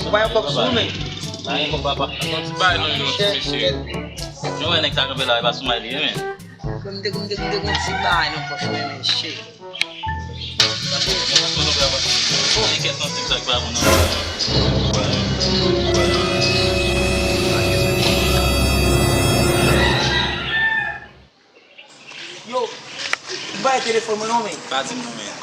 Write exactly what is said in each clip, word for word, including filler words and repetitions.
Ou pa yon kòb sou ou, men. Pa gen kòb, papa. Yon ti bagay nan men w, ti mesye. Jan w wè nèg sa kanpe la, e pa sou may li ye, men. Mwen, m te, m te, m te gen yon ti bagay nan pòch mwen, men, shit. Gen kèk santim sa ki pa bon nan men w. Yo, m pa gen telefòn mwen non, men. Pa di m non, men.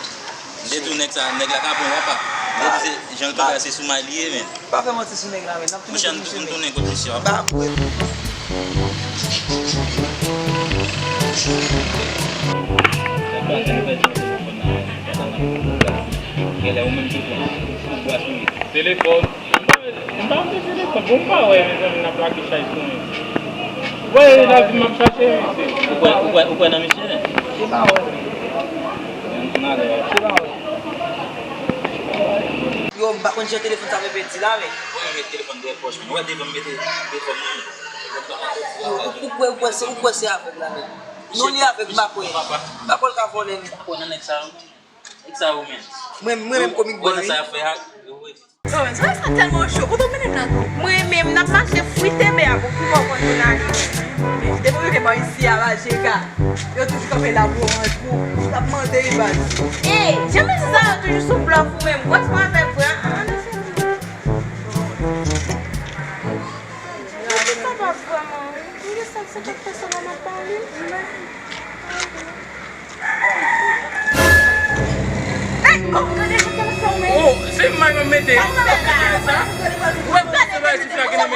M te di w nèg sa, nèg la ka pran w apa. M te di se jan l kanpe a, se sou may li ye, men. Pa fè manti sou nèg la, men. N ap tounen kot misye, men. Monchè, n tounen kot misye apa. Ba kwè. Genlè ou menm ki pran sou bwa sou li. Telefòn. M pa, m pa vle telefòn. Bon, m pa wè, mezanmi, n ap lage chay sou mwen. Wè, l ap di m ap chache misye. Ou kwè, ou kwè, ou kwè nan misye, men? Se pa wè. Ann ale. Se pa wè. Yo, m pa konn jan telefòn sa fè pèdi la, men. Mwen, m met telefòn dèyè pòch mwen. Ou wè devan m mete telefòn mwen. Ou, ou kwè, ou kwè se, ou kwè se avèg la, men. Non, li avèg, m pa kwè. M pa kwè l ka vòlè, men. Ou kwè nan nèg sa yo? Nèg sa yo menm. Mwen, mwen menm komik bòy, wi. Sa y ap fè a, yo, wi. Yo, men, sa tèlman cho. Kote w mennen m nan? Mwen menm, n ap mache frite bè a pou pi bon konn nou ale. Depi w rive bò isi a, baz, Jega, yo toujou kanpe la pou yo mande, pou, y ap mande, baz. Ey, jan mesye sa yo toujou sou blòf ou menm. Wè, se pa avèk vre, an, an, an, Mwen te kapab vrèman, wi. Mwen te santi se kèk pèsòn nan m ap pale. Ey, oh, gade jan tèlefòn mwen. Oh, se may mwen mete. Sa w ap fè la? Ou wè pou se bay sou sa ki nan